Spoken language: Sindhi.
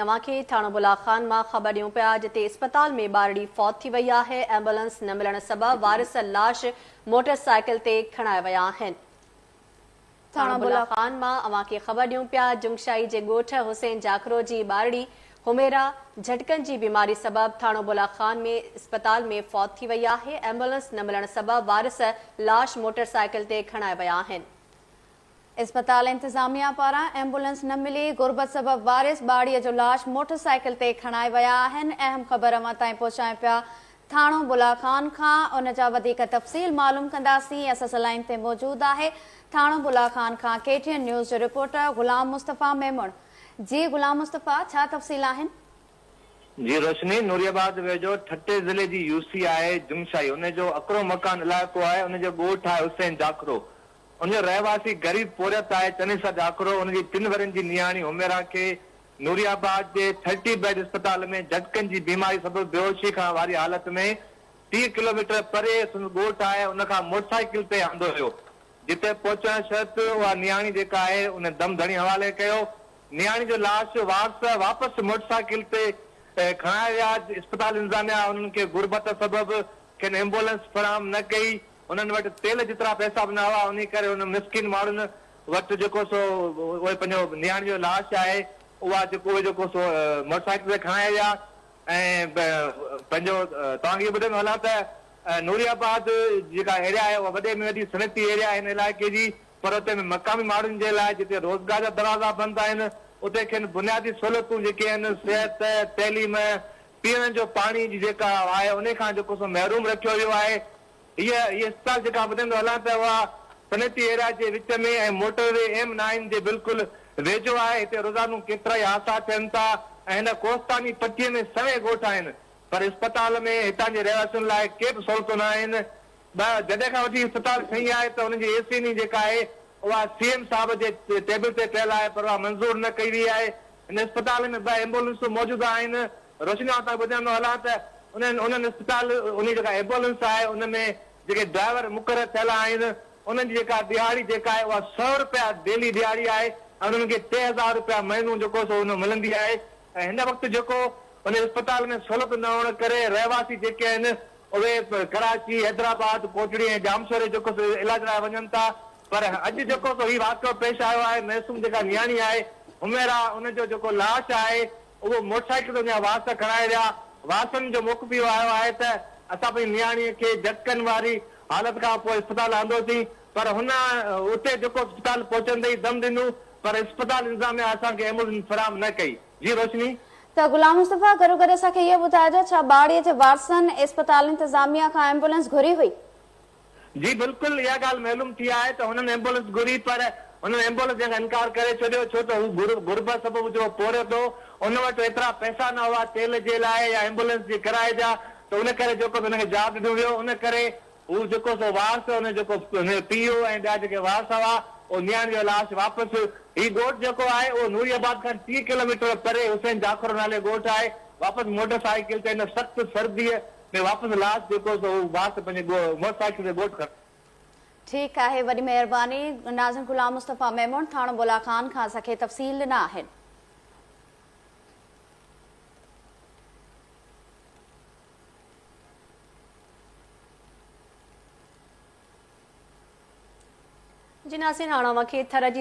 اوهان کي ٿاڻو بلا خان مان خبر ڏيون پيا جتي اسپتال ۾ ٻارڙي فوت ٿي وئي آهي، ايمبولنس نه ملڻ سبب وارث لاش موٽر سائيڪل تي کڻائي ويا آهن. ٿاڻو بلا خان مان اوهان کي خبر ڏيون پيا جنگشاهي جي ڳوٺ حسين جاکرو جي ٻارڙي حميرا جهٽڪن جي بيماري سبب ٿاڻو بلا خان ۾ اسپتال ۾ فوت ٿي وئي آهي، ايمبولنس نه ملڻ سبب وارث لاش موٽر سائيڪل تي کڻائي ويا آهن. اسپتال انتظاميا پاران ايمبولنس نه ملي، غربت سبب وارث ٻارڙي جو لاش موٽر سائيڪل تي کڻائي ويا آهن، اهم خبر اوهان تائين پهچايون پيا ٿاڻو بلا خان کان، ان جا وڌيڪ تفصيل معلوم ڪنداسين، اسان سان لائين تي موجود آهي ٿاڻو بلا خان کان ڪي ٽي اين نيوز جو رپورٽر غلام مصطفيٰ ميمڻ، جي غلام مصطفيٰ ڇا تفصيل آهن؟ جي روشني، نوري آباد ويجهو ٺٽي ضلعي جي يو سي آهي جنگشاهي ان جو اڪرو مڪان علائقو آهي ان جو ڳوٺ آهي حسين جاکرو ان جو رهواسي غريب پورهيت آهي چنيسر جاکرو ان جي ٽن ورهين جي نياڻي حميرا کي نوري آباد جي ٿرٽي بيڊ اسپتال ۾ جهٽڪن جي بيماري سبب بيهوشي کان واري حالت ۾ 30 ڪلوميٽر پري سندس ڳوٺ آهي ان کان موٽرسائيڪل تي آندو ويو جتي پهچڻ شرط اها نياڻي جيڪا آهي ان دم ڌڻي حوالي ڪيو نياڻي جو لاش وارث واپس موٽرسائيڪل تي کڻائي ويا اسپتال انتظاميا انهن کي غربت سبب کين ايمبولنس فراهم نه ڪئي انهن وٽ تيل جيترا پئسا به نه هئا، انهي ڪري انهن مسڪين ماڻهن وٽ جيڪو سو اهي پنهنجو نياڻي جو لاش آهي اها جيڪو اهي جيڪو سو موٽر سائيڪل تي کڻائي ويا ۽ پنهنجو توهان کي اهو ٻڌائيندو هلان ته نوري آباد جيڪا ايريا آهي اها وڏي ۾ وڏي صنعتي ايريا آهي هن علائقي جي پر اتي مقامي ماڻهن جي لاء جتي روزگار جا دروازا بند آهن اتي کين بنيادي سهولتون جيڪي آهن صحت، تعليم، پيئڻ جو پاڻي جي جيڪا آهي انهي کان جيڪو سو محروم رکيو ويو آهي. هيء هيء اسپتال جيڪا ٻڌائيندو هلان ته اها صنعتي ايريا جي وچ ۾ ۽ موٽر وي ايم نائين جي بلڪل ويجهو آهي. هتي روزانو ڪيترائي حادثا ٿين ٿا ۽ هن ڪوهستاني پٽيء ۾ سوين ڳوٺ آهن پر اسپتال ۾ هتان جي رهواسين لاء ڪي به سهولتون نه آهن. ٻه جڏهن کان وٺي اسپتال ٺهي آهي ته ان جي اي سي اين جيڪا آهي اها سي ايم صاحب جي ٽيبل تي پيل آهي پر اها منظور نه ڪئي وئي آهي. هن اسپتال ۾ ٻه ايمبولنسون موجود آهن. روشني آئون توهان کي ٻڌائيندو هلان ته انهن انهن اسپتال انهي جيڪا ايمبولنس آهي ان ۾ جيڪي ڊرائيور مقرر ٿيل آهن انهن جي جيڪا ڏهاڙي جيڪا آهي اها سئو رپيا ڊيلي ڏهاڙي آهي ۽ انهن کي 3000 رپيا مهينو جيڪو سو ان ملندي آهي ۽ هن وقت جيڪو ان اسپتال ۾ سهولت نه هئڻ ڪري رهواسي جيڪي آهن اهي ڪراچي، حيدرآباد، ڪوٽڙي ۽ ڄامشوري جيڪو سو علاج لاء وڃن ٿا پر اڄ جيڪو سو هي واقعو پيش آيو آهي معصوم جيڪا نياڻي آهي حميرا ان جو جيڪو لاش آهي اهو موٽر سائيڪل تي ان جا وارث کڻائي ويا وارثن جو موقف اهو آيو آهي ته اسان پنهنجي نياڻي کي جهٽڪن واري حالت کان پوء اسپتال آندوسين پر هن اتي جيڪو اسپتال پهچندي ئي دم ڏنو پر اسپتال انتظاميا اسان کي ايمبولنس فراهم نه ڪئي. جي روشني. ته غلام مصطفيٰ گڏوگڏ اسان کي اهو ٻڌائجو ڇا ٻارڙي جي وارثن اسپتال انتظاميا کان ايمبولنس گهري هئي؟ جي بلڪل اها ڳالهه معلوم ٿي آهي ته هنن ايمبولنس گهري پر هنن ايمبولنس ڏيڻ کان انڪار ڪري ڇڏيو ڇو ته هو غربت سبب جو پورهيت هو ان وٽ ايترا پئسا نه هئا تيل جي لاء يا ايمبولنس جي ڪرائي جا ته ان ڪري جيڪو به هن کي جواب ڏنو ويو ان ڪري هو جيڪو سو وارث ان جيڪو هن جو پيء هو ۽ ٻيا جيڪي وارث هئا اهو نياڻي جو لاش واپس هي ڳوٺ جيڪو آهي اهو نوري آباد کان 30 ڪلوميٽر پري حسين جاکرو نالي ڳوٺ آهي واپس موٽر سائيڪل تي هن سخت سرديء ۾ واپس لاش جيڪو سو هو وارث پنهنجي موٽر سائيڪل تي ڳوٺ کڻي ٺيڪ آهي وڏي مهرباني ناظم غلام مصطفيٰ ميمڻ ٿاڻو بولا خان کان اسان کي تفصيل ڏنا آهن. جي ناظرين هاڻ اوهان کي ٿر جي.